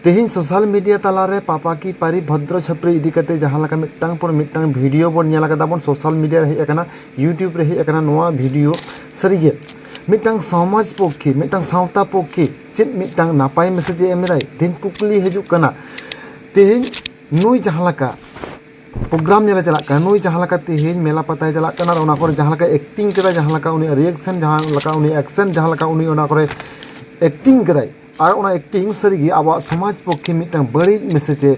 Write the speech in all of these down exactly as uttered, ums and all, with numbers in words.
ᱛᱮᱦᱮᱧ social media ᱛᱟᱞᱟᱨᱮ ᱯᱟᱯᱟ ᱠᱤ ᱯᱟᱹᱨᱤ ᱵᱷᱚᱫᱨᱚ ᱪᱷᱟᱹᱯᱨᱤ ᱤᱫᱤ ᱠᱟᱛᱮ ᱡᱟᱦᱟᱸ ᱞᱮᱠᱟ ᱢᱤᱫᱴᱟᱝ ᱯᱚᱨ ᱢᱤᱫᱴᱟᱝ ᱵᱷᱤᱰᱤᱭᱳ ᱵᱚᱱ ᱧᱮᱞ ᱟᱠᱟᱫᱟ ᱵᱚᱱ, ᱥᱳᱥᱟᱞ ᱢᱤᱰᱤᱭᱟ ᱨᱮ ᱦᱮᱡ ᱟᱠᱟᱱᱟ, ᱭᱩᱴᱤᱭᱩᱵᱽ ᱨᱮ ᱦᱮᱡ ᱟᱠᱟᱱᱟ ᱱᱚᱣᱟ ᱵᱷᱤᱰᱤᱭᱳ᱾ ᱥᱟᱹᱨᱤᱜᱮ ᱢᱤᱫᱴᱟᱝ ᱥᱚᱢᱟᱡᱽ ᱯᱚᱠᱠᱷᱤ, ᱢᱤᱫᱴᱟᱝ ᱥᱟᱶᱛᱟ ᱯᱚᱠᱠᱷᱤ ᱪᱮᱫ ᱢᱤᱫᱴᱟᱝ ᱱᱟᱯᱟᱭ ᱢᱮᱥᱮᱡᱽ ᱮ ᱮᱢ ᱮᱫᱟᱭ? ᱛᱮᱦᱮᱧ ᱠᱩᱠᱞᱤ ᱦᱤᱡᱩᱜ ᱠᱟᱱᱟ, ᱛᱮᱦᱮᱧ ᱱᱩᱭ ᱡᱟᱦᱟᱸ ᱞᱮᱠᱟ ᱯᱨᱳᱜᱨᱟᱢ ᱧᱮᱞᱮ ᱪᱟᱞᱟᱜ ᱠᱟᱱᱟ, ᱱᱩᱭ ᱡᱟᱦᱟᱸ ᱞᱮᱠᱟ ᱛᱮᱦᱮᱧ ᱢᱮᱞᱟ ᱯᱟᱛᱟᱭ ᱪᱟᱞᱟᱜ ᱠᱟᱱᱟ ᱟᱨ ᱚᱱᱟ ᱠᱚᱨᱮ ᱡᱟᱦᱟᱸ ᱞᱮᱠᱟ ᱮᱠᱴᱤᱝ ᱠᱮᱫᱟᱭ, ᱡᱟᱦᱟᱸ ᱞᱮᱠᱟ ᱩᱱᱤᱭᱟᱜ ᱨᱤᱭᱮᱠᱥᱚᱱ, ᱡᱟᱦᱟᱸ ᱞᱮᱠᱟ ᱩᱱᱤ ᱮᱠᱥᱮᱱ, ᱡᱟᱦᱟᱸ ᱞᱮᱠᱟ ᱩᱱᱤ ᱚᱱᱟ ᱠᱚᱨᱮ ᱮᱠᱴᱤᱝ ᱠᱮᱫᱟᱭ, ᱟᱨ ᱚᱱᱟ ᱮᱠᱴᱤᱝ ᱥᱟᱹᱨᱤᱜᱮ ᱟᱵᱚᱣᱟᱜ ᱥᱚᱢᱟᱡᱽ ᱯᱚᱠᱠᱷᱮ ᱢᱤᱫᱴᱟᱝ ᱵᱟᱹᱲᱤᱡ ᱢᱮᱥᱮᱡᱽ ᱮ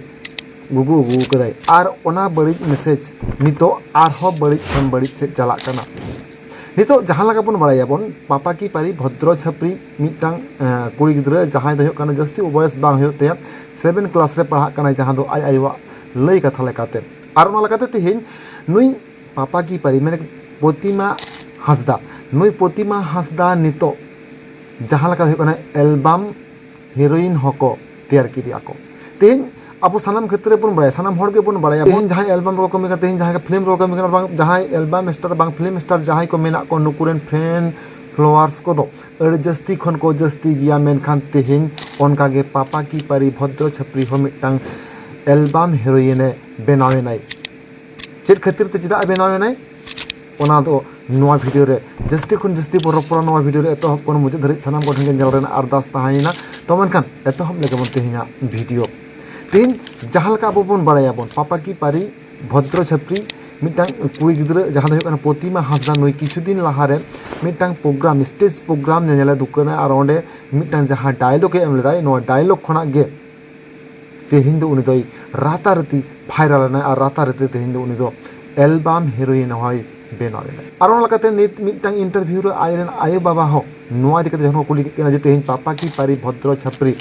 ᱜᱩᱜᱩ ᱟᱹᱜᱩ ᱠᱟᱫᱟᱭ᱾ ᱟᱨ ᱚᱱᱟ ᱵᱟᱹᱲᱤᱡ ᱢᱮᱥᱮᱡᱽ ᱱᱤᱛᱚᱜ ᱟᱨᱦᱚᱸ ᱵᱟᱹᱲᱤᱡ ᱠᱷᱚᱱ ᱵᱟᱹᱲᱤᱡ ᱥᱮᱫ ᱪᱟᱞᱟᱜ ᱠᱟᱱᱟ᱾ ᱱᱤᱛᱚᱜ ᱡᱟᱦᱟᱸ ᱞᱮᱠᱟ ᱵᱚᱱ ᱵᱟᱲᱟᱭᱟᱵᱚᱱ, ᱯᱟᱯᱟ ᱠᱤ ᱯᱟᱹᱨᱤ ᱵᱷᱚᱫᱨᱚ ᱪᱷᱟᱹᱯᱨᱤ ᱢᱤᱫᱴᱟᱝ, ᱮᱸ, ᱠᱩᱲᱤ ᱜᱤᱫᱽᱨᱟᱹ ᱡᱟᱦᱟᱸᱭ ᱫᱚ ᱦᱩᱭᱩᱜ ᱠᱟᱱᱟ ᱡᱟᱹᱥᱛᱤ ᱵᱚᱭᱮᱥ ᱵᱟᱝ ᱦᱩᱭᱩᱜ ᱛᱟᱭᱟ, ᱥᱮᱵᱷᱮᱱ ᱠᱞᱟᱥ ᱨᱮ ᱯᱟᱲᱦᱟᱜ ᱠᱟᱱᱟᱭ, ᱡᱟᱦᱟᱸ ᱫᱚ ᱟᱡ ᱟᱭᱳᱣᱟᱜ ᱞᱟᱹᱭ ᱠᱟᱛᱷᱟ ᱞᱮᱠᱟᱛᱮ᱾ ᱟᱨ ᱚᱱᱟ ᱞᱮᱠᱟᱛᱮ ᱛᱮᱦᱮᱧ ᱱᱩᱭ ᱯᱟᱯᱟ ᱠᱤ ᱯᱟᱹᱨᱤ ᱢᱟᱱᱮ ᱯᱨᱚᱛᱤᱢᱟ ᱦᱟᱸᱥᱫᱟ, ᱱᱩᱭ ᱯᱨᱚᱛᱤᱢᱟ ᱦᱟᱸᱥᱫᱟ ᱱᱤᱛᱚᱜ ᱡᱟᱦᱟᱸ ᱞᱮᱠᱟ ᱦᱩᱭᱩᱜ ᱠᱟᱱᱟ ᱮᱞᱵᱟᱢ ᱦᱤᱨᱳᱭᱤᱱ ᱦᱚᱸᱠᱚ ᱛᱮᱭᱟᱨ ᱠᱮᱫᱮᱭᱟ ᱠᱚ᱾ ᱛᱮᱦᱮᱧ ᱟᱵᱚ ᱥᱟᱱᱟᱢ ᱠᱷᱮᱛᱨᱮ ᱵᱚᱱ ᱵᱟᱲᱟᱭᱟ, ᱥᱟᱱᱟᱢ ᱦᱚᱲ ᱜᱮᱵᱚᱱ ᱵᱟᱲᱟᱭᱟ, ᱛᱮᱦᱮᱧ ᱡᱟᱦᱟᱸᱭ ᱮᱞᱵᱟᱢ ᱨᱮᱠᱚ ᱠᱟᱹᱢᱤ ᱠᱟᱱᱟ, ᱛᱮᱦᱮᱧ ᱡᱟᱦᱟᱸᱭ ᱯᱷᱤᱞᱢ ᱨᱮᱠᱚ ᱠᱟᱹᱢᱤ ᱠᱟᱱᱟ, ᱵᱟᱝ ᱡᱟᱦᱟᱸᱭ ᱮᱞᱵᱟᱢ ᱥᱴᱟᱨ ᱵᱟᱝ ᱯᱷᱤᱞᱢ ᱥᱴᱟᱨ ᱡᱟᱦᱟᱸᱭ ᱠᱚ ᱢᱮᱱᱟᱜ ᱠᱚ, ᱱᱩᱠᱩ ᱨᱮᱱ ᱯᱷᱨᱮᱱᱰ ᱯᱷᱚᱞᱳᱣᱟᱨᱥ ᱠᱚᱫᱚ ᱟᱹᱰᱤ ᱡᱟᱹᱥᱛᱤ ᱠᱷᱚᱱ ᱠᱚ ᱡᱟᱹᱥᱛᱤ ᱜᱮᱭᱟ᱾ ᱢᱮᱱᱠᱷᱟᱱ ᱛᱮᱦᱮᱧ ᱚᱱᱠᱟᱜᱮ ᱯᱟᱯᱟ ᱠᱤ ᱯᱟᱹᱨᱤ ᱵᱷᱚᱫᱨᱚ ᱪᱷᱟᱹᱯᱨᱤ ᱦᱚᱸ ᱢᱤᱫᱴᱟᱝ ᱮᱞᱵᱟᱢ ᱦᱤᱨᱳᱭᱤᱱ ᱮ ᱵᱮᱱᱟᱣ ᱮᱱᱟᱭ᱾ ᱪᱮᱫ ᱠᱷᱟᱹᱛᱤᱨ ᱛᱮ, ᱪᱮᱫᱟᱜ ᱮ ᱵᱮᱱᱟᱣ ᱮᱱᱟᱭ, ᱚᱱᱟ ᱫᱚ ᱱᱚᱣᱟ ᱵᱷᱤᱰᱤᱭᱳ ᱨᱮ ᱡᱟᱹᱥᱛᱤ ᱠᱷᱚᱱ ᱡᱟᱹᱥᱛᱤ ᱵᱚᱱ ᱨᱚᱯᱚᱲᱟ᱾ ᱱᱚᱣᱟ ᱵᱷᱤᱰᱤᱭᱳ ᱨᱮ ᱮᱛᱚᱦᱚᱵ ᱠᱷᱚᱱ ᱢᱩᱪᱟᱹᱫ ᱫᱷᱟᱹᱨᱤᱡ ᱥᱟᱱᱟᱢ ᱠᱚ ᱴᱷᱮᱱ ᱜᱮ ᱧᱮᱞ ᱨᱮᱱᱟᱜ ᱟᱨᱫᱟᱥ ᱛᱟᱦᱮᱸᱭᱮᱱᱟ᱾ ᱛᱚ ᱢᱮᱱᱠᱷᱟᱱ ᱮᱛᱚᱦᱚᱵ ᱞᱮᱜᱮ ᱵᱚᱱ ᱛᱮᱦᱮᱧᱟᱜ ᱵᱷᱤᱰᱤᱭᱳ᱾ ᱛᱮᱦᱮᱧ ᱡᱟᱦᱟᱸ ᱞᱮᱠᱟ ᱟᱵᱚ ᱵᱚᱱ ᱵᱟᱲᱟᱭᱟᱵᱚᱱ, ᱯᱟᱯᱟ ᱠᱤ ᱯᱟᱹᱨᱤ ᱵᱷᱚᱫᱨᱚ ᱪᱷᱟᱹᱯᱨᱤ ᱢᱤᱫᱴᱟᱝ ᱠᱩᱲᱤ ᱜᱤᱫᱽᱨᱟᱹ ᱡᱟᱦᱟᱸ ᱫᱚ ᱦᱩᱭᱩᱜ ᱠᱟᱱᱟ ᱯᱨᱚᱛᱤᱢᱟ ᱦᱟᱸᱥᱫᱟ, ᱱᱩᱭ ᱠᱤᱪᱷᱩ ᱫᱤᱱ ᱞᱟᱦᱟᱨᱮ ᱢᱤᱫᱴᱟᱝ ᱯᱨᱳᱜᱨᱟᱢ, ᱥᱴᱮᱡᱽ ᱯᱨᱳᱜᱨᱟᱢ ᱧᱮᱧᱮᱞᱮ ᱫᱩᱠᱟᱹᱱᱟ ᱟᱨ ᱚᱸᱰᱮ ᱢᱤᱫᱴᱟᱝ ᱡᱟᱦᱟᱸ ᱰᱟᱭᱞᱚᱜ ᱮ ᱮᱢ ᱞᱮᱫᱟᱭ, ᱱᱚᱣᱟ ᱰᱟᱭᱞᱚᱜ ᱠᱷᱚᱱᱟᱜ ᱜᱮ ᱛᱮᱦᱮᱧ ᱫᱚ ᱩᱱᱤ ᱫᱚᱭ ᱨᱟᱛᱟᱨᱟᱛᱤ ᱵᱷᱟᱭᱨᱟᱞ ᱮᱱᱟᱭ ᱟᱨ ᱨᱟᱛᱟᱨᱟᱛᱤ ᱛᱮᱦᱮᱧ ᱫᱚ ᱩᱱᱤ ᱫᱚ ᱮᱞᱵᱟᱢ ᱦᱤᱨᱳᱭᱤᱱ ᱦᱚᱸᱭ ᱵᱮᱱᱟᱣ ᱮᱱᱟ᱾ ᱟᱨ ᱚᱱᱟ ᱞᱮᱠᱟᱛᱮ ᱱᱤᱛ ᱢᱤᱫᱴᱟᱝ ᱤᱱᱴᱟᱨᱵᱷᱤᱭᱩ ᱨᱮ ᱟᱡᱨᱮᱱ ᱟᱭᱳᱼᱵᱟᱵᱟ ᱦᱚᱸ ᱱᱚᱣᱟ ᱤᱫᱤ ᱠᱟᱛᱮ ᱡᱚᱠᱷᱚᱱ ᱠᱚ ᱠᱩᱞᱤ ᱠᱮᱫ ᱠᱤᱱᱟ ᱡᱮ ᱛᱮᱦᱮᱧ ᱯᱟᱯᱟ ᱠᱤ ᱯᱟᱹᱨᱤ ᱵᱷᱚᱫᱨᱚ ᱪᱷᱟᱹᱯᱨᱤ,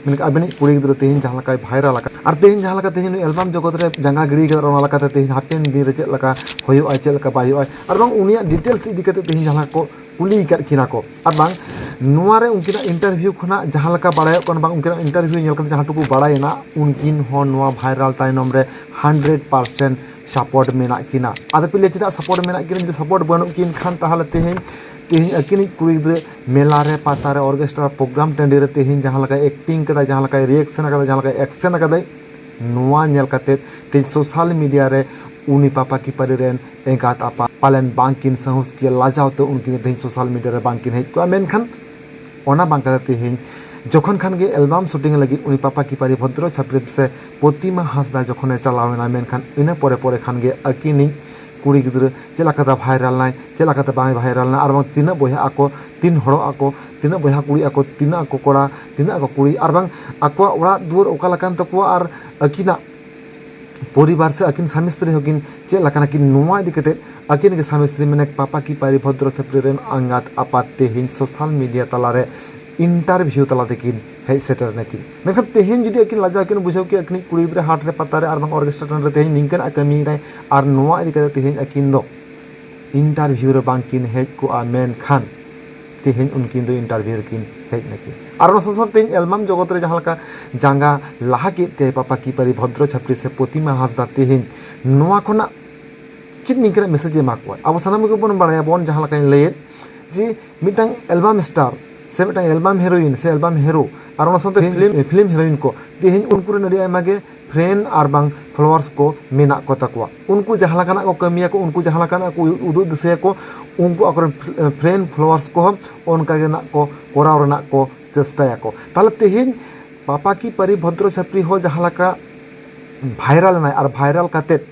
ᱢᱮᱱᱠᱷᱟᱱ ᱟᱵᱤᱱᱤᱡ ᱠᱩᱲᱤ ᱜᱤᱫᱽᱨᱟᱹ ᱛᱮᱦᱮᱧ ᱡᱟᱦᱟᱸ ᱞᱮᱠᱟᱭ ᱵᱷᱟᱭᱨᱟᱞ ᱟᱠᱟᱱ ᱟᱨ ᱛᱮᱦᱮᱧ ᱡᱟᱦᱟᱸ ᱞᱮᱠᱟ ᱛᱮᱦᱮᱧ ᱱᱩᱭ ᱮᱞᱵᱟᱢ ᱡᱚᱜᱚᱛ ᱨᱮ ᱡᱟᱸᱜᱟ ᱜᱤᱰᱤ ᱠᱟᱫᱟ, ᱚᱱᱟ ᱞᱮᱠᱟᱛᱮ ᱛᱮᱦᱮᱧ ᱦᱟᱯᱮᱱ ᱫᱤᱱ ᱨᱮ ᱪᱮᱫ ᱞᱮᱠᱟ ᱦᱩᱭᱩᱜᱼᱟ, ᱪᱮᱫ ᱞᱮᱠᱟ ᱵᱟᱭ ᱦᱩᱭᱩᱜᱼᱟ, ᱟᱨ ᱵᱟᱝ ᱩᱱᱤᱭᱟᱜ ᱰᱤᱴᱮᱞᱥ ᱤᱫᱤ ᱠᱟᱛᱮ ᱛᱮᱦᱮᱧ ᱡᱟᱦᱟᱸ ᱠᱚ ᱠᱩᱞᱤ ᱟᱠᱟᱫ ᱠᱤᱱᱟ ᱠᱚ, ᱟᱨ ᱵᱟᱝ ᱱᱚᱣᱟ ᱨᱮ ᱩᱱᱠᱤᱱᱟᱜ ᱤᱱᱴᱟᱨᱵᱷᱤᱭᱩ ᱠᱷᱚᱱᱟᱜ ᱡᱟᱦᱟᱸ ᱞᱮᱠᱟ ᱵᱟᱲᱟᱭᱚᱜ ᱠᱟᱱᱟ, ᱵᱟᱝ ᱩᱱᱠᱤᱱᱟᱜ ᱤᱱᱴᱟᱨᱵᱷᱤᱭᱩ ᱧᱮᱞ ᱠᱟᱛᱮ ᱡᱟᱦᱟᱸ ᱴᱩᱠᱩ ᱵᱟᱲᱟᱭᱮᱱᱟ, ᱩᱱᱠᱤᱱ ᱦᱚᱸ ᱱᱚᱣᱟ ᱵᱷᱟᱭᱨᱟᱞ ᱛᱟᱭᱱᱚᱢ ᱨᱮ ᱦᱟᱱᱰᱨᱮᱰ ᱯᱟᱨᱥᱮᱱᱴ ᱥᱟᱯᱳᱨᱴ ᱢᱮᱱᱟᱜ ᱠᱤᱱᱟ᱾ ᱟᱫᱚ ᱯᱮ ᱞᱟᱹᱭᱟ, ᱪᱮᱫᱟᱜ ᱥᱟᱯᱳᱨᱴ ᱢᱮᱱᱟᱜ ᱠᱤᱱᱟ? ᱡᱩᱫᱤ ᱥᱟᱯᱳᱨᱴ ᱵᱟᱹᱱᱩᱜ ᱠᱤᱱ ᱠᱷᱟᱱ, ᱛᱟᱦᱚᱞᱮ ᱛᱮᱦᱮᱧ ᱛᱮᱦᱮᱧ ᱟᱹᱠᱤᱱᱤᱡ ᱠᱩᱲᱤ ᱜᱤᱫᱽᱨᱟᱹ ᱢᱮᱞᱟ ᱨᱮ, ᱯᱟᱛᱟ ᱨᱮ, ᱚᱨᱜᱮᱥᱴᱟᱨ ᱯᱨᱳᱜᱨᱟᱢ ᱴᱟᱺᱰᱤ ᱨᱮ ᱛᱮᱦᱮᱧ ᱡᱟᱦᱟᱸ ᱞᱮᱠᱟᱭ ᱮᱠᱴᱤᱝ ᱠᱟᱫᱟᱭ, ᱡᱟᱦᱟᱸ ᱞᱮᱠᱟᱭ ᱨᱤᱭᱮᱠᱥᱚᱱ ᱟᱠᱟᱫᱟᱭ, ᱡᱟᱦᱟᱸ ᱞᱮᱠᱟᱭ ᱮᱠᱥᱮᱱ ᱟᱠᱟᱫᱟᱭ, ᱱᱚᱣᱟ ᱧᱮᱞ ᱠᱟᱛᱮ ᱛᱮᱦᱮᱧ ᱥᱳᱥᱟᱞ ᱢᱤᱰᱤᱭᱟ ᱨᱮ ᱩᱱᱤ ᱯᱟᱯᱟ ᱠᱤ ᱯᱟᱨᱤ ᱨᱮᱱ ᱮᱸᱜᱟᱛ ᱟᱯᱟᱛ ᱯᱟᱞᱮᱱ ᱵᱟᱝᱠᱤᱱ ᱥᱟᱦᱚᱥ ᱠᱮᱭᱟ, ᱞᱟᱡᱟᱣ ᱛᱮ ᱩᱱᱠᱤᱱ ᱫᱚ ᱛᱮᱦᱮᱧ ᱥᱳᱥᱟᱞ ᱢᱤᱰᱤᱭᱟ ᱨᱮ ᱵᱟᱝᱠᱤᱱ ᱦᱮᱡ ᱠᱚᱜᱼᱟ᱾ ᱢᱮᱱᱠᱷᱟᱱ ᱚᱱᱟ ᱵᱟᱝ ᱠᱟᱛᱮ ᱛᱮᱦᱮᱧ ᱡᱚᱠᱷᱚᱱ ᱠᱷᱟᱱ ᱜᱮ ᱮᱞᱵᱟᱢ ᱥᱩᱴᱤᱝ ᱞᱟᱹᱜᱤᱫ ᱩᱱᱤ ᱯᱟᱯᱟ ᱠᱤ ᱯᱟᱨᱤ ᱵᱷᱚᱫᱨᱚ ᱪᱷᱟᱯᱨᱤ ᱥᱮ ᱯᱨᱚᱛᱤᱢᱟ ᱦᱟᱸᱥᱫᱟ ᱡᱚᱠᱷᱚᱱᱮ ᱪᱟᱞᱟᱣ ᱮᱱᱟ, ᱢᱮᱱᱠᱷᱟᱱ ᱤᱱᱟᱹ ᱯᱚᱨᱮ ᱯᱚᱨᱮ ᱠᱷᱟᱱ ᱜᱮ ᱟᱹᱠᱤᱱᱤᱡ ᱠᱩᱲᱤ ᱜᱤᱫᱽᱨᱟᱹ ᱪᱮᱫ ᱞᱮᱠᱟᱛᱮ ᱵᱷᱟᱭᱨᱟᱞ ᱱᱟᱭ, ᱪᱮᱫ ᱞᱮᱠᱟᱛᱮ ᱵᱟᱭ ᱵᱷᱟᱭᱨᱟᱞ ᱱᱟ, ᱟᱨ ᱵᱟᱝ ᱛᱤᱱᱟᱹᱜ ᱵᱚᱭᱦᱟ ᱟᱠᱚ, ᱛᱤᱱ ᱦᱚᱲᱚᱜ ᱟᱠᱚ, ᱛᱤᱱᱟᱹᱜ ᱵᱚᱭᱦᱟ ᱠᱩᱲᱤ ᱟᱠᱚ, ᱛᱤᱱᱟᱹᱜ ᱟᱠᱚ ᱠᱚᱲᱟ, ᱛᱤᱱᱟᱹᱜ ᱟᱠᱚ ᱠᱩᱲᱤ, ᱟᱨ ᱵᱟᱝ ᱟᱠᱚᱣᱟᱜ ᱚᱲᱟᱜ ᱫᱩᱣᱟᱹᱨ ᱚᱠᱟ ᱞᱮᱠᱟᱱ ᱛᱟᱠᱚᱣᱟ, ᱟᱨ ᱟᱹᱠᱤᱱᱟᱜ ᱯᱚᱨᱤᱵᱟᱨ ᱥᱮ ᱟᱹᱠᱤᱱ ᱥᱟᱢᱤ ᱥᱛᱨᱤ ᱦᱚᱸᱠᱤᱱ ᱪᱮᱫ ᱞᱮᱠᱟᱱᱟ ᱠᱤᱱ, ᱱᱚᱣᱟ ᱤᱫᱤ ᱠᱟᱛᱮ ᱟᱹᱠᱤᱱ ᱜᱮ ᱥᱟᱢᱤ ᱥᱛᱨᱤ ᱢᱮᱱᱮᱠ ᱯᱟᱯᱟ ᱠᱤ ᱯᱟᱨᱤ ᱵᱷᱚᱫᱨᱚ ᱪᱷᱟᱯᱨᱤ ᱨᱮᱱ ᱟᱸᱜᱟᱛ ᱟᱯᱟᱛ ᱛᱮᱦᱮᱧ ᱥᱳᱥᱟᱞ ᱢᱤᱰᱤᱭᱟ ᱛᱟᱞᱟᱨᱮ ᱤᱱᱴᱟᱨᱵᱷᱤᱭᱩ ᱛᱟᱞᱟ ᱛᱮᱠᱤᱱ ᱦᱮᱡ ᱥᱮᱴᱮᱨ ᱱᱟᱹᱠᱤᱱ᱾ ᱢᱮᱱᱠᱷᱟᱱ ᱛᱮᱦᱮᱧ ᱡᱩᱫᱤ ᱟᱹᱠᱤᱱ ᱞᱟᱡᱟᱣ ᱠᱤᱱ ᱵᱩᱡᱷᱟᱹᱣ ᱠᱮᱭᱟ, ᱟᱹᱠᱤᱱᱤᱡ ᱠᱩᱲᱤ ᱜᱤᱫᱽᱨᱟᱹ ᱦᱟᱴ ᱨᱮ, ᱯᱟᱛᱟ ᱨᱮ ᱟᱨ ᱵᱟᱝ ᱚᱨᱜᱮᱥᱴᱨᱟ ᱴᱟᱺᱰᱤ ᱨᱮ ᱛᱮᱦᱮᱧ ᱱᱤᱝᱠᱟᱹᱱᱟᱜ ᱠᱟᱹᱢᱤᱭᱮᱫᱟᱭ, ᱟᱨ ᱱᱚᱣᱟ ᱤᱫᱤ ᱠᱟᱛᱮ ᱛᱮᱦᱮᱧ ᱟᱹᱠᱤᱱ ᱫᱚ ᱤᱱᱴᱟᱨᱵᱷᱤᱭᱩ ᱨᱮ ᱵᱟᱝ ᱠᱤᱱ ᱦᱮᱡ ᱠᱚᱜᱼᱟ, ᱢᱮᱱᱠᱷᱟᱱ ᱛᱮᱦᱮᱧ ᱩᱱᱠᱤᱱ ᱫᱚ ᱤᱱᱴᱟᱨᱵᱷᱤᱭᱩ ᱨᱮᱠᱤᱱ ᱦᱮᱡ ᱱᱟᱠᱤᱱ᱾ ᱟᱨ ᱚᱱᱟ ᱥᱟᱶ ᱥᱟᱶᱛᱮ ᱛᱮᱦᱮᱧ ᱮᱞᱵᱟᱢ ᱡᱚᱜᱚᱛ ᱨᱮ ᱡᱟᱦᱟᱸ ᱞᱮᱠᱟ ᱡᱟᱸᱜᱟ ᱞᱟᱦᱟ ᱠᱮᱫ ᱛᱮ ᱯᱟᱯᱟ ᱠᱤ ᱯᱟᱨᱤ ᱵᱷᱚᱫᱨᱚ ᱪᱷᱟᱯᱨᱤ ᱥᱮ ᱯᱨᱚᱛᱤᱢᱟ ᱦᱟᱸᱥᱫᱟ, ᱛᱮᱦᱮᱧ ᱱᱚᱣᱟ ᱠᱷᱚᱱᱟᱜ ᱪᱮᱫ ᱱᱤᱝᱠᱟᱹᱱᱟᱜ ᱢᱮᱥᱮᱡᱽ ᱮ ᱮᱢᱟ ᱠᱚᱣᱟ? ᱟᱵᱚ ᱥᱟᱱᱟᱢ ᱜᱮᱵᱚᱱ ᱵᱟᱲᱟᱭᱟᱵᱚᱱ, ᱡᱟᱦᱟᱸ ᱞᱮᱠᱟᱧ ᱞᱟᱹᱭᱮᱫ, ᱡᱮ ᱢᱤᱫᱴᱟᱝ ᱮᱞᱵᱟᱢ ᱥᱴᱟᱨ ᱥᱮ ᱢᱤᱫᱴᱟᱝ ᱮᱞᱵᱟᱢ ᱦᱤᱨᱳᱭᱤᱱ ᱥᱮ ᱮᱞᱵᱟᱢ ᱦᱤᱨᱳ ᱟᱨ ᱚᱱᱟ ᱥᱟᱶᱛᱮ ᱯᱷᱤᱞᱢ, ᱯᱷᱤᱞᱢ ᱦᱤᱨᱳᱭᱤᱱ ᱠᱚ, ᱛᱮᱦᱮᱧ ᱩᱱᱠᱩ ᱨᱮᱱ ᱟᱹᱰᱤ ᱟᱭᱢᱟ ᱜᱮ ᱯᱷᱨᱮᱱᱰ ᱟᱨ ᱵᱟᱝ ᱯᱷᱚᱞᱳᱣᱟᱨᱥ ᱠᱚ ᱢᱮᱱᱟᱜ ᱠᱚ ᱛᱟᱠᱚᱣᱟ᱾ ᱩᱱᱠᱩ ᱡᱟᱦᱟᱸ ᱞᱮᱠᱟᱱᱟᱜ ᱠᱚ ᱠᱟᱹᱢᱤᱭᱟᱠᱚ, ᱩᱱᱠᱩ ᱡᱟᱦᱟᱸ ᱞᱮᱠᱟᱱᱟᱜ ᱠᱚ ᱩᱫᱩᱜ ᱫᱤᱥᱟᱹᱭᱟᱠᱚ, ᱩᱱᱠᱩ ᱟᱠᱚᱨᱮᱱ ᱯᱷᱨᱮᱱᱰ ᱯᱷᱚᱞᱳᱣᱟᱨᱥ ᱠᱚᱦᱚᱸ ᱚᱱᱠᱟ ᱜᱮ ᱱᱟᱜ ᱠᱚ ᱠᱚᱨᱟᱣ ᱨᱮᱱᱟᱜ ᱠᱚ ᱪᱮᱥᱴᱟᱭᱟᱠᱚ᱾ ᱛᱟᱦᱚᱞᱮ ᱛᱮᱦᱮᱧ ᱯᱟᱯᱟ ᱠᱤ ᱯᱟᱨᱤ ᱵᱷᱚᱫᱨᱚ ᱪᱷᱟᱯᱨᱤ ᱦᱚᱸ ᱡᱟᱦᱟᱸ ᱞᱮᱠᱟ ᱵᱷᱟᱭᱨᱟᱞ ᱮᱱᱟᱭ ᱟᱨ ᱵᱷᱟᱭᱨᱟᱞ ᱠᱟᱛᱮᱫ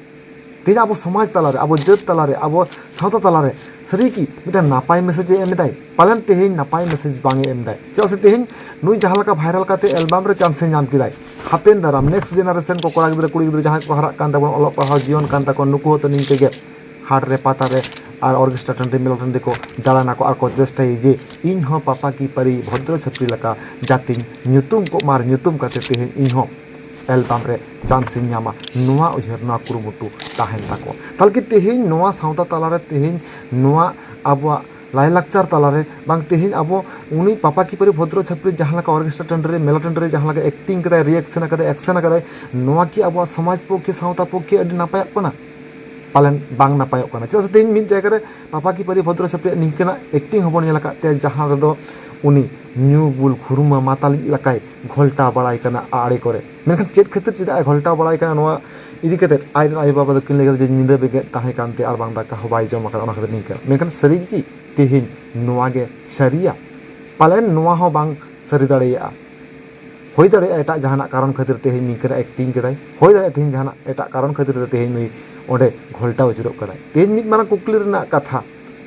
ᱛᱮᱦᱮᱧ ᱟᱵᱚ ᱥᱚᱢᱟᱡᱽ ᱛᱟᱞᱟᱨᱮ, ᱟᱵᱚ ᱡᱟᱹᱛ ᱛᱟᱞᱟᱨᱮ, ᱟᱵᱚ ᱥᱟᱶᱛᱟ ᱛᱟᱞᱟᱨᱮ ᱥᱟᱹᱨᱤ ᱠᱤ ᱢᱤᱫᱴᱟᱝ ᱱᱟᱯᱟᱭ ᱢᱮᱥᱮᱡᱽ ᱮ ᱮᱢ ᱮᱫᱟᱭ? ᱯᱟᱞᱮᱱ ᱛᱮᱦᱮᱧ ᱱᱟᱯᱟᱭ ᱢᱮᱥᱮᱡᱽ ᱵᱟᱝ ᱮ ᱮᱢ ᱮᱫᱟᱭ᱾ ᱪᱮᱫᱟᱜ ᱥᱮ ᱛᱮᱦᱮᱧ ᱱᱩᱭ ᱡᱟᱦᱟᱸ ᱞᱮᱠᱟ ᱵᱷᱟᱭᱨᱟᱞ ᱠᱟᱛᱮ ᱮᱞᱵᱟᱢ ᱨᱮ ᱪᱟᱱᱥ ᱮ ᱧᱟᱢ ᱠᱮᱫᱟᱭ, ᱦᱟᱯᱮᱱ ᱫᱟᱨᱟᱢ ᱱᱮᱠᱥᱴ ᱡᱮᱱᱟᱨᱮᱥᱚᱱ ᱠᱚ, ᱠᱚᱲᱟ ᱜᱤᱫᱽᱨᱟᱹ ᱠᱩᱲᱤ ᱜᱤᱫᱽᱨᱟᱹ ᱡᱟᱦᱟᱸᱭ ᱠᱚ ᱦᱟᱨᱟᱜ ᱠᱟᱱ ᱛᱟᱵᱚᱱ, ᱚᱞᱚᱜ ᱯᱟᱲᱦᱟᱣ ᱡᱤᱭᱚᱱ ᱠᱟᱱ ᱛᱟᱠᱚ, ᱱᱩᱠᱩ ᱦᱚᱸᱛᱚ ᱱᱤᱝᱠᱟᱹ ᱜᱮ ᱦᱟᱴ ᱨᱮ, ᱯᱟᱛᱟ ᱨᱮ ᱟᱨ ᱚᱨᱜᱮᱥᱴᱨᱟ ᱴᱟᱺᱰᱤ, ᱢᱮᱞᱟ ᱴᱟᱺᱰᱤ ᱠᱚ ᱫᱟᱬᱟᱱᱟᱠᱚ ᱟᱨ ᱠᱚ ᱪᱮᱥᱴᱟᱭᱟ ᱡᱮ ᱤᱧ ᱦᱚᱸ ᱯᱟᱯᱟ ᱠᱤ ᱯᱟᱨᱤ ᱵᱷᱚᱫᱨᱚ ᱪᱷᱟᱯᱨᱤ ᱞᱮᱠᱟ ᱡᱟᱛᱮᱧ ᱧᱩᱛᱩᱢ ᱠᱚᱜ ᱢᱟ ᱟᱨ ᱧᱩᱛᱩᱢ ᱠᱟᱛᱮ ᱛᱮᱦᱮᱧ ᱤᱧ ᱦᱚᱸ ᱮᱞᱵᱟᱢ ᱨᱮ ᱪᱟᱱᱥ ᱤᱧ ᱧᱟᱢᱟ, ᱱᱚᱣᱟ ᱩᱭᱦᱟᱹᱨ, ᱱᱚᱣᱟ ᱠᱩᱨᱩᱢᱩᱴᱩ ᱛᱟᱦᱮᱱ ᱛᱟᱠᱚᱣᱟ᱾ ᱛᱟᱦᱚᱞᱮ ᱠᱤ ᱛᱮᱦᱮᱧ ᱱᱚᱣᱟ ᱥᱟᱶᱛᱟ ᱛᱟᱞᱟᱨᱮ, ᱛᱮᱦᱮᱧ ᱱᱚᱣᱟ ᱟᱵᱚᱣᱟᱜ ᱞᱟᱭᱼᱞᱟᱠᱪᱟᱨ ᱛᱟᱞᱟᱨᱮ ᱵᱟᱝ, ᱛᱮᱦᱮᱧ ᱟᱵᱚ ᱩᱱᱤ ᱯᱟᱯᱟ ᱠᱤ ᱯᱟᱨᱤ ᱵᱷᱚᱫᱨᱚ ᱪᱷᱟᱯᱨᱤ ᱡᱟᱦᱟᱸ ᱞᱮᱠᱟ ᱚᱨᱜᱮᱥᱴᱨᱟ ᱴᱟᱺᱰᱤ ᱨᱮ, ᱢᱮᱞᱟ ᱴᱟᱺᱰᱤ ᱨᱮ ᱡᱟᱦᱟᱸ ᱞᱮᱠᱟ ᱮᱠᱴᱤᱝ ᱠᱟᱫᱟᱭ, ᱨᱤᱭᱮᱠᱥᱚᱱ ᱠᱟᱫᱟᱭ, ᱮᱠᱥᱮᱱ ᱠᱟᱫᱟᱭ, ᱱᱚᱣᱟ ᱠᱤ ᱟᱵᱚᱣᱟᱜ ᱥᱚᱢᱟᱡᱽ ᱯᱚᱠᱠᱷᱮ, ᱥᱟᱶᱛᱟ ᱯᱚᱠᱠᱷᱮ ᱟᱹᱰᱤ ᱱᱟᱯᱟᱭᱚᱜ ᱠᱟᱱᱟ? ᱯᱟᱞᱮᱱ ᱵᱟᱝ ᱱᱟᱯᱟᱭᱚᱜ ᱠᱟᱱᱟ᱾ ᱪᱮᱫᱟᱜ ᱥᱮ ᱛᱮᱦᱮᱧ ᱢᱤᱫ ᱡᱟᱭᱜᱟ ᱨᱮ ᱯᱟᱯᱟ ᱠᱤ ᱯᱟᱨᱤ ᱵᱷᱚᱫᱨᱚ ᱥᱮ ᱟᱯᱮᱭᱟᱜ ᱱᱤᱝᱠᱟᱹᱱᱟᱜ ᱮᱠᱴᱤᱝ ᱦᱚᱸᱵᱚᱱ ᱧᱮᱞ ᱟᱠᱟᱫ ᱛᱟᱭᱟ, ᱡᱟᱦᱟᱸ ᱨᱮᱫᱚ ᱩᱱᱤ ᱧᱩ ᱵᱩᱞ ᱠᱷᱩᱨᱢᱟ ᱢᱟᱛᱟᱞᱤᱡ ᱞᱮᱠᱟᱭ ᱜᱷᱚᱞᱴᱟᱣ ᱵᱟᱲᱟᱭ ᱠᱟᱱᱟ ᱟᱲᱮ ᱠᱚᱨᱮ᱾ ᱢᱮᱱᱠᱷᱟᱱ ᱪᱮᱫ ᱠᱷᱟᱹᱛᱤᱨ, ᱪᱮᱫᱟᱜ ᱮ ᱜᱷᱚᱞᱴᱟᱣ ᱵᱟᱲᱟᱭ ᱠᱟᱱᱟ, ᱱᱚᱣᱟ ᱤᱫᱤ ᱠᱟᱛᱮᱫ ᱟᱡ ᱨᱮᱱ ᱟᱭᱳᱼᱵᱟᱵᱟ ᱫᱚᱠᱤᱱ ᱞᱟᱹᱭ ᱠᱮᱫᱟ ᱡᱮ ᱧᱤᱫᱟᱹ ᱵᱮᱸᱜᱮᱫ ᱛᱟᱦᱮᱸ ᱠᱟᱱᱛᱮ ᱟᱨ ᱵᱟᱝ ᱫᱟᱠᱟ ᱦᱚᱸ ᱵᱟᱭ ᱡᱚᱢ ᱟᱠᱟᱫᱟ, ᱚᱱᱟ ᱠᱷᱟᱹᱛᱤᱨ ᱱᱤᱝᱠᱟᱹ᱾ ᱢᱮᱱᱠᱷᱟᱱ ᱥᱟᱹᱨᱤ ᱜᱮ ᱛᱮᱦᱮᱧ ᱱᱚᱣᱟ ᱜᱮ ᱥᱟᱹᱨᱤᱭᱟ? ᱯᱟᱞᱮᱱ ᱱᱚᱣᱟ ᱦᱚᱸ ᱵᱟᱝ ᱥᱟᱹᱨᱤ ᱫᱟᱲᱮᱭᱟᱜᱼᱟ᱾ ᱦᱩᱭ ᱫᱟᱲᱮᱭᱟᱜᱼᱟ ᱮᱴᱟᱜ ᱡᱟᱦᱟᱱᱟᱜ ᱠᱟᱨᱚᱱ ᱠᱷᱟᱹᱛᱤᱨ ᱛᱮ ᱛᱮᱦᱮᱧ ᱱᱤᱝᱠᱟᱹᱱᱟᱜ ᱮᱠᱴᱤᱝ ᱠᱮᱫᱟᱭ, ᱦᱩᱭ ᱫᱟᱲᱮᱭᱟᱜᱼᱟ ᱛᱮᱦᱮᱧ ᱡᱟᱦᱟᱱᱟᱜ ᱮᱴᱟᱜ ᱠᱟᱨᱚᱱ ᱠᱷᱟᱹᱛᱤᱨ ᱛᱮ ᱛᱮᱦᱮᱧ ᱱᱩᱭ ᱚᱸᱰᱮ ᱜᱷᱚᱞᱴᱟᱣ ᱟᱹᱪᱩᱨᱚᱜ ᱠᱟᱱᱟᱭ᱾ ᱛᱮᱦᱮᱧ ᱢᱤᱫ ᱢᱟᱨᱟᱝ ᱠᱩᱠᱞᱤ ᱨᱮᱱᱟᱜ ᱠᱟᱛᱷᱟ,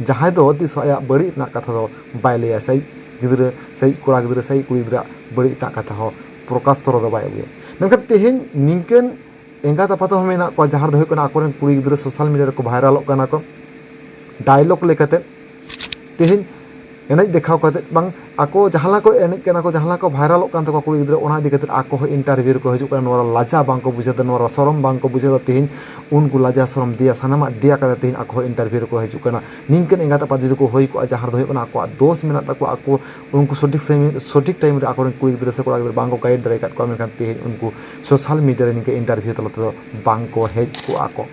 ᱡᱟᱦᱟᱸᱭ ᱫᱚ ᱛᱤᱥ ᱦᱚᱸ ᱟᱭᱟᱜ ᱵᱟᱹᱲᱤᱡ ᱨᱮᱱᱟᱜ ᱠᱟᱛᱷᱟ ᱫᱚ ᱵᱟᱭ ᱞᱟᱹᱭᱟ, ᱥᱮ ᱟᱡ ᱜᱤᱫᱽᱨᱟᱹ, ᱥᱮ ᱟᱡ ᱠᱚᱲᱟ ᱜᱤᱫᱽᱨᱟᱹ, ᱥᱮ ᱟᱡ ᱠᱩᱲᱤ ᱜᱤᱫᱽᱨᱟᱹ ᱵᱟᱹᱲᱤᱡ ᱨᱮᱱᱟᱜ ᱠᱟᱛᱷᱟ ᱦᱚᱸ ᱯᱨᱚᱠᱟᱥ ᱛᱚᱨᱚ ᱫᱚ ᱵᱟᱭ ᱟᱹᱜᱩᱭᱟ᱾ ᱢᱮᱱᱠᱷᱟᱱ ᱛᱮᱦᱮᱧ ᱱᱤᱝᱠᱟᱹᱱ ᱮᱸᱜᱟᱛ ᱟᱯᱟᱛ ᱦᱚᱸ ᱢᱮᱱᱟᱜ ᱠᱚᱣᱟ, ᱡᱟᱦᱟᱸ ᱨᱮᱫᱚ ᱦᱩᱭᱩᱜ ᱠᱟᱱᱟ ᱟᱠᱚᱨᱮᱱ ᱠᱩᱲᱤ ᱜᱤᱫᱽᱨᱟᱹ ᱥᱳᱥᱟᱞ ᱢᱤᱰᱤᱭᱟ ᱨᱮᱠᱚ ᱵᱷᱟᱭᱨᱟᱞᱚᱜ ᱠᱟᱱᱟ ᱠᱚ ᱰᱟᱭᱞᱚᱜ ᱞᱮᱠᱟᱛᱮ᱾ ᱛᱮᱦᱮᱧ ᱮᱱᱮᱡ ᱫᱮᱠᱷᱟᱣ ᱠᱟᱛᱮ ᱵᱟᱝ, ᱟᱠᱚ ᱡᱟᱦᱟᱸ ᱞᱮᱠᱟ ᱠᱚ ᱮᱱᱮᱡ ᱠᱟᱱᱟ ᱠᱚ, ᱡᱟᱦᱟᱸ ᱞᱮᱠᱟ ᱠᱚ ᱵᱷᱟᱭᱨᱟᱞᱚᱜ ᱠᱟᱱ ᱛᱟᱠᱚᱣᱟ ᱠᱩᱲᱤ ᱜᱤᱫᱽᱨᱟᱹ, ᱚᱱᱟ ᱤᱫᱤ ᱠᱟᱛᱮ ᱟᱠᱚ ᱦᱚᱸ ᱤᱱᱴᱟᱨᱵᱷᱤᱭᱩ ᱨᱮᱠᱚ ᱦᱤᱡᱩᱜ ᱠᱟᱱᱟ᱾ ᱱᱚᱣᱟ ᱞᱟᱡᱟ ᱵᱟᱝ ᱠᱚ ᱵᱩᱡᱷᱟᱹᱣ ᱮᱫᱟ, ᱱᱚᱣᱟ ᱥᱚᱨᱚᱢ ᱵᱟᱝ ᱠᱚ ᱵᱩᱡᱷᱟᱹᱣ ᱮᱫᱟ᱾ ᱛᱮᱦᱮᱧ ᱩᱱᱠᱩ ᱞᱟᱡᱟ ᱥᱚᱨᱚᱢ ᱫᱮᱭᱟ ᱥᱟᱱᱟᱢᱟᱜ ᱫᱮᱭᱟ ᱠᱟᱛᱮ ᱛᱮᱦᱮᱧ ᱟᱠᱚ ᱦᱚᱸ ᱤᱱᱴᱟᱨᱵᱷᱤᱭᱩ ᱨᱮᱠᱚ ᱦᱤᱡᱩᱜ ᱠᱟᱱᱟ᱾ ᱱᱤᱝᱠᱟᱹᱱ ᱮᱸᱜᱟᱛ ᱟᱯᱟᱛ ᱡᱩᱫᱤ ᱠᱚ ᱦᱩᱭ ᱠᱚᱜᱼᱟ, ᱡᱟᱦᱟᱸ ᱨᱮᱫᱚ ᱦᱩᱭᱩᱜ ᱠᱟᱱᱟ ᱟᱠᱚᱣᱟᱜ ᱫᱳᱥ ᱢᱮᱱᱟᱜ ᱛᱟᱠᱚᱣᱟ, ᱟᱠᱚ ᱩᱱᱠᱩ ᱥᱚᱴᱷᱤᱠ ᱥᱚᱢᱚᱭ, ᱥᱚᱴᱷᱤᱠ ᱴᱟᱭᱤᱢ ᱨᱮ ᱟᱠᱚᱨᱮᱱ ᱠᱩᱲᱤ ᱜᱤᱫᱽᱨᱟᱹ ᱥᱮ ᱠᱚᱲᱟ ᱜᱤᱫᱽᱨᱟᱹ ᱵᱟᱝ ᱠᱚ ᱜᱟᱭᱤᱰ ᱫᱟᱲᱮ ᱟᱠᱟᱫ ᱠᱚᱣᱟ, ᱢᱮᱱᱠᱷᱟᱱ ᱛᱮᱦᱮᱧ ᱩᱱᱠᱩ ᱥᱳᱥᱟᱞ ᱢᱤᱰᱤᱭᱟ ᱨᱮ ᱱᱤᱝᱠᱟᱹ ᱤᱱᱴᱟᱨᱵᱷᱤᱭᱩ ᱛᱟᱞᱟ ᱛᱮᱫᱚ ᱵᱟᱝ ᱠᱚ ᱦᱮᱡ ᱠᱚᱜᱼᱟ ᱠᱚ᱾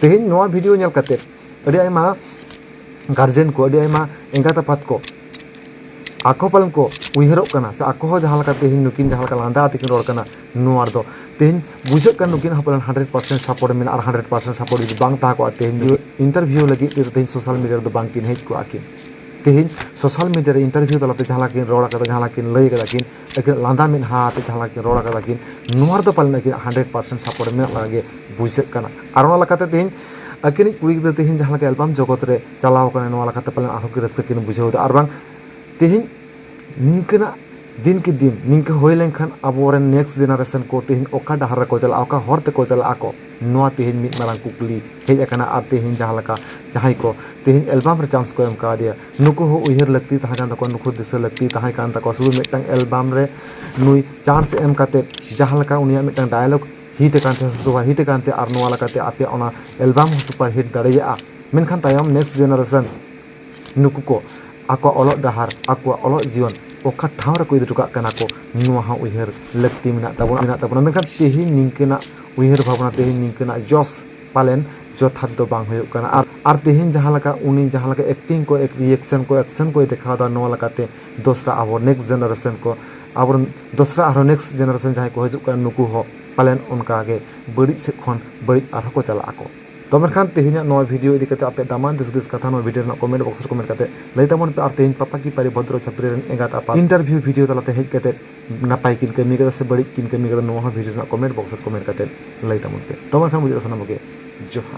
ᱛᱮᱦᱮᱧ ᱱᱚᱣᱟ ᱵᱷᱤᱰᱤᱭᱳ ᱧᱮᱞ ᱠᱟᱛᱮ ᱟᱹᱰᱤ ᱟᱭᱢᱟ ᱜᱟᱨᱡᱮᱱ ᱠᱚ, ᱟᱹᱰᱤ ᱟᱭᱢᱟ ᱮᱸᱜᱟᱛ ᱟᱯᱟᱛ ᱠᱚ ᱟᱠᱚ ᱯᱟᱞᱮᱱ ᱠᱚ ᱩᱭᱦᱟᱹᱨᱚᱜ ᱠᱟᱱᱟ, ᱥᱮ ᱟᱠᱚ ᱦᱚᱸ ᱡᱟᱦᱟᱸ ᱞᱮᱠᱟ ᱛᱮᱦᱮᱧ ᱱᱩᱠᱤᱱ ᱡᱟᱦᱟᱸ ᱞᱮᱠᱟ ᱞᱟᱸᱫᱟ ᱟᱛᱮ ᱠᱤᱱ ᱨᱚᱲ ᱠᱟᱱᱟ, ᱱᱚᱣᱟ ᱨᱮᱫᱚ ᱛᱮᱦᱮᱧ ᱵᱩᱡᱷᱟᱹᱜ ᱠᱟᱱᱟ ᱱᱩᱠᱤᱱ ᱦᱚᱸ ᱯᱟᱞᱮᱱ ᱦᱟᱱᱰᱨᱮᱰ ᱯᱟᱨᱥᱮᱱᱴ ᱥᱟᱯᱳᱨᱴ ᱢᱮᱱᱟᱜᱼᱟ᱾ ᱟᱨ ᱦᱟᱱᱰᱨᱮᱰ ᱯᱟᱨᱥᱮᱱᱴ ᱥᱟᱯᱳᱨᱴ ᱡᱩᱫᱤ ᱵᱟᱝ ᱛᱟᱦᱮᱸ ᱠᱚᱜᱼᱟ, ᱛᱮᱦᱮᱧ ᱤᱱᱴᱟᱨᱵᱷᱤᱭᱩ ᱞᱟᱹᱜᱤᱫ ᱛᱮᱫᱚ ᱛᱮᱦᱮᱧ ᱥᱳᱥᱟᱞ ᱢᱤᱰᱤᱭᱟ ᱨᱮᱫᱚ ᱵᱟᱝ ᱠᱤᱱ ᱦᱮᱡ ᱠᱚᱜᱼᱟ ᱠᱤᱱ᱾ ᱛᱮᱦᱮᱧ ᱥᱳᱥᱟᱞ ᱢᱤᱰᱤᱭᱟ ᱨᱮ ᱤᱱᱴᱟᱨᱵᱷᱤᱭᱩ ᱛᱟᱞᱟᱛᱮ ᱡᱟᱦᱟᱸ ᱞᱮᱠᱟ ᱠᱤᱱ ᱨᱚᱲ ᱟᱠᱟᱫᱟ, ᱡᱟᱦᱟᱸ ᱞᱮᱠᱟ ᱠᱤᱱ ᱞᱟᱹᱭ ᱟᱠᱟᱫᱟ ᱠᱤᱱ, ᱟᱹᱠᱤᱱᱟᱜ ᱞᱟᱸᱫᱟ ᱢᱮᱫᱦᱟ ᱟᱛᱮ ᱡᱟᱦᱟᱸ ᱞᱮᱠᱟ ᱠᱤᱱ ᱨᱚᱲ ᱟᱠᱟᱫᱟ ᱠᱤᱱ, ᱱᱚᱣᱟ ᱨᱮᱫᱚ ᱯᱟᱞᱮᱱ ᱟᱹᱠᱤᱱᱟᱜ ᱦᱟᱱᱰᱨᱮᱰ ᱯᱟᱨᱥᱮᱱᱴ ᱥᱟᱯᱳᱨᱴ ᱢᱮᱱᱟᱜ ᱞᱮᱠᱟ ᱜᱮ ᱵᱩᱡᱷᱟᱹᱜ ᱠᱟᱱᱟ᱾ ᱟᱨ ᱚᱱᱟ ᱞᱮᱠᱟᱛᱮ ᱛᱮᱦᱮᱧ ᱟᱹᱠᱤᱱᱤᱡ ᱠᱩᱲᱤ ᱜᱤᱫᱽᱨᱟᱹ ᱛᱮᱦᱮᱧ ᱡᱟᱦᱟᱸ ᱞᱮᱠᱟ ᱮᱞᱵᱟᱢ ᱡᱚᱜᱚᱛ ᱨᱮ ᱪᱟᱞᱟᱣ ᱟᱠᱟᱱᱟ, ᱱᱚᱣᱟ ᱞᱮᱠᱟᱛᱮ ᱯᱟᱞᱮᱱ ᱟᱨᱦᱚᱸ ᱠᱤᱱ ᱨᱟᱹᱥᱠᱟᱹ ᱠᱤᱱ ᱵᱩᱡᱷᱟᱹᱣ ᱮᱫᱟ᱾ ᱟᱨ ᱵᱟᱝ ᱛᱮᱦᱮᱧ ᱱᱤᱝᱠᱟᱹᱱᱟᱜ ᱫᱤᱱ ᱠᱤ ᱫᱤᱱ ᱱᱤᱝᱠᱟᱹ ᱦᱩᱭ ᱞᱮᱱᱠᱷᱟᱱ ᱟᱵᱚᱨᱮᱱ ᱱᱮᱠᱥᱴ ᱡᱮᱱᱟᱨᱮᱥᱚᱱ ᱠᱚ ᱛᱮᱦᱮᱧ ᱚᱠᱟ ᱰᱟᱦᱟᱨ ᱨᱮᱠᱚ ᱪᱟᱞᱟᱜᱼᱟ, ᱚᱠᱟ ᱦᱚᱨ ᱛᱮᱠᱚ ᱪᱟᱞᱟᱜ ᱟᱠᱚ, ᱱᱚᱣᱟ ᱛᱮᱦᱮᱧ ᱢᱤᱫ ᱢᱟᱨᱟᱝ ᱠᱩᱠᱞᱤ ᱦᱮᱡ ᱟᱠᱟᱱᱟ᱾ ᱟᱨ ᱛᱮᱦᱮᱧ ᱡᱟᱦᱟᱸ ᱞᱮᱠᱟ ᱡᱟᱦᱟᱸᱭ ᱠᱚ ᱛᱮᱦᱮᱧ ᱮᱞᱵᱟᱢ ᱨᱮ ᱪᱟᱱᱥ ᱠᱚ ᱮᱢ ᱠᱟᱣᱫᱮᱭᱟ, ᱱᱩᱠᱩ ᱦᱚᱸ ᱩᱭᱦᱟᱹᱨ ᱞᱟᱹᱠᱛᱤ ᱛᱟᱦᱮᱸ ᱠᱟᱱ ᱛᱟᱠᱚᱣᱟ, ᱱᱩᱠᱩ ᱫᱤᱥᱟᱹ ᱞᱟᱹᱠᱛᱤ ᱛᱟᱦᱮᱸ ᱠᱟᱱ ᱛᱟᱠᱚᱣᱟ᱾ ᱥᱩᱫᱷᱩ ᱢᱤᱫᱴᱟᱝ ᱮᱞᱵᱟᱢ ᱨᱮ ᱱᱩᱭ ᱪᱟᱱᱥ ᱮᱢ ᱠᱟᱛᱮ ᱡᱟᱦᱟᱸ ᱞᱮᱠᱟ ᱩᱱᱤᱭᱟᱜ ᱢᱤᱫᱴᱟᱝ ᱰᱟᱭᱞᱚᱜ ᱦᱤᱴ ᱟᱠᱟᱱ ᱛᱟᱦᱮᱸ, ᱥᱩᱯᱟᱨ ᱦᱤᱴ ᱟᱠᱟᱱ ᱛᱟᱦᱮᱸ, ᱟᱨ ᱱᱚᱣᱟ ᱞᱮᱠᱟᱛᱮ ᱟᱯᱮᱭᱟᱜ ᱚᱱᱟ ᱮᱞᱵᱟᱢ ᱦᱚᱸ ᱥᱩᱯᱟᱨ ᱦᱤᱴ ᱫᱟᱲᱮᱭᱟᱜᱼᱟ᱾ ᱢᱮᱱᱠᱷᱟᱱ ᱛᱟᱭᱚᱢ ᱱᱮᱠᱥᱴ ᱡᱮᱱᱟᱨᱮᱥᱚᱱ ᱱᱩᱠᱩ ᱠᱚ ᱟᱠᱚᱣᱟᱜ ᱚᱞᱚᱜ ᱰᱟᱦᱟᱨ, ᱟᱠᱚᱣᱟᱜ ᱚᱞᱚᱜ ᱡᱤᱭᱚᱱ ᱚᱠᱟ ᱴᱷᱟᱶ ᱨᱮᱠᱚ ᱤᱫᱤ ᱦᱚᱴᱚ ᱠᱟᱜ ᱠᱟᱱᱟ ᱠᱚ, ᱱᱚᱣᱟ ᱦᱚᱸ ᱩᱭᱦᱟᱹᱨ ᱞᱟᱹᱠᱛᱤ ᱢᱮᱱᱟᱜ ᱛᱟᱵᱚᱱᱟ, ᱢᱮᱱᱟᱜ ᱛᱟᱵᱚᱱᱟ᱾ ᱢᱮᱱᱠᱷᱟᱱ ᱛᱮᱦᱮᱧ ᱱᱤᱝᱠᱟᱹᱱᱟᱜ ᱩᱭᱦᱟᱹᱨ ᱵᱷᱟᱵᱽᱱᱟ, ᱛᱮᱦᱮᱧ ᱱᱤᱝᱠᱟᱹᱱᱟᱜ ᱡᱚᱥ ᱯᱟᱞᱮᱱ ᱡᱚᱛᱷᱟᱛ ᱫᱚ ᱵᱟᱝ ᱦᱩᱭᱩᱜ ᱠᱟᱱᱟ᱾ ᱟᱨ ᱟᱨ ᱛᱮᱦᱮᱧ ᱡᱟᱦᱟᱸ ᱞᱮᱠᱟ ᱩᱱᱤ ᱡᱟᱦᱟᱸ ᱞᱮᱠᱟ ᱮᱠᱴᱤᱝ ᱠᱚ, ᱨᱤᱭᱮᱠᱥᱚᱱ ᱠᱚ, ᱮᱠᱥᱮᱱ ᱠᱚᱭ ᱫᱮᱠᱷᱟᱣ ᱮᱫᱟ, ᱱᱚᱣᱟ ᱞᱮᱠᱟᱛᱮ ᱫᱚᱥᱨᱟ ᱟᱵᱚ ᱱᱮᱠᱥᱴ ᱡᱮᱱᱟᱨᱮᱥᱚᱱ ᱠᱚ, ᱟᱵᱚᱨᱮᱱ ᱫᱚᱥᱨᱟ ᱟᱨᱦᱚᱸ ᱱᱮᱠᱥᱴ ᱡᱮᱱᱟᱨᱮᱥᱚᱱ ᱡᱟᱦᱟᱸᱭ ᱠᱚ ᱦᱤᱡᱩᱜ ᱠᱟᱱᱟ, ᱱᱩᱠᱩ ᱦᱚᱸ ᱯᱟᱞᱮᱱ ᱚᱱᱠᱟ ᱜᱮ ᱵᱟᱹᱲᱤᱡ ᱥᱮᱫ ᱠᱷᱚᱱ ᱵᱟᱹᱲᱤᱡ ᱟᱨᱦᱚᱸ ᱠᱚ ᱪᱟᱞᱟᱜ ᱟᱠᱚ᱾ ᱛᱚ ᱢᱮᱱᱠᱷᱟᱱ ᱛᱮᱦᱮᱧᱟᱜ ᱱᱚᱣᱟ ᱵᱷᱤᱰᱤᱭᱳ ᱤᱫᱤ ᱠᱟᱛᱮ ᱟᱯᱮ ᱫᱟᱢᱟᱱ ᱫᱤᱥ ᱦᱩᱫᱤᱥ ᱠᱟᱛᱷᱟ ᱱᱚᱣᱟ ᱵᱷᱤᱰᱤᱭᱳ ᱨᱮᱱᱟᱜ ᱠᱚᱢᱮᱱᱴ ᱵᱚᱠᱥ ᱨᱮ ᱠᱚᱢᱮᱱᱴ ᱠᱟᱛᱮ ᱞᱟᱹᱭ ᱛᱟᱵᱚᱱ ᱯᱮ᱾ ᱟᱨ ᱛᱮᱦᱮᱧ ᱯᱟᱛᱟ ᱠᱤ ᱯᱟᱨᱮ ᱵᱷᱚᱫᱨᱚ ᱪᱷᱟᱯᱨᱤ ᱨᱮᱱ ᱮᱸᱜᱟᱛ ᱟᱯᱟᱛ ᱤᱱᱴᱟᱨᱵᱷᱤᱭᱩ ᱵᱷᱤᱰᱤᱭᱳ ᱛᱟᱞᱟᱛᱮ ᱦᱮᱡ ᱠᱟᱛᱮ ᱱᱟᱯᱟᱭ ᱠᱤᱱ ᱠᱟᱹᱢᱤ ᱠᱟᱫᱟ ᱥᱮ ᱵᱟᱹᱲᱤᱡ ᱠᱤᱱ ᱠᱟᱹᱢᱤ ᱠᱟᱫᱟ, ᱱᱚᱣᱟ ᱦᱚᱸ ᱵᱷᱤᱰᱤᱭᱳ ᱨᱮᱱᱟᱜ ᱠᱚᱢᱮᱱᱴ ᱵᱚᱠᱥ ᱨᱮ ᱠᱚᱢᱮᱱᱴ ᱠᱟᱛᱮ ᱞᱟᱹᱭ ᱛᱟᱵᱚᱱ ᱯᱮ᱾ ᱛᱚ ᱢᱮᱱᱠᱷᱟᱱ ᱢᱩᱪᱟᱹᱫ ᱨᱮ ᱥᱟᱱᱟᱢ ᱠᱚᱜᱮ ᱡᱚᱦᱟᱨ᱾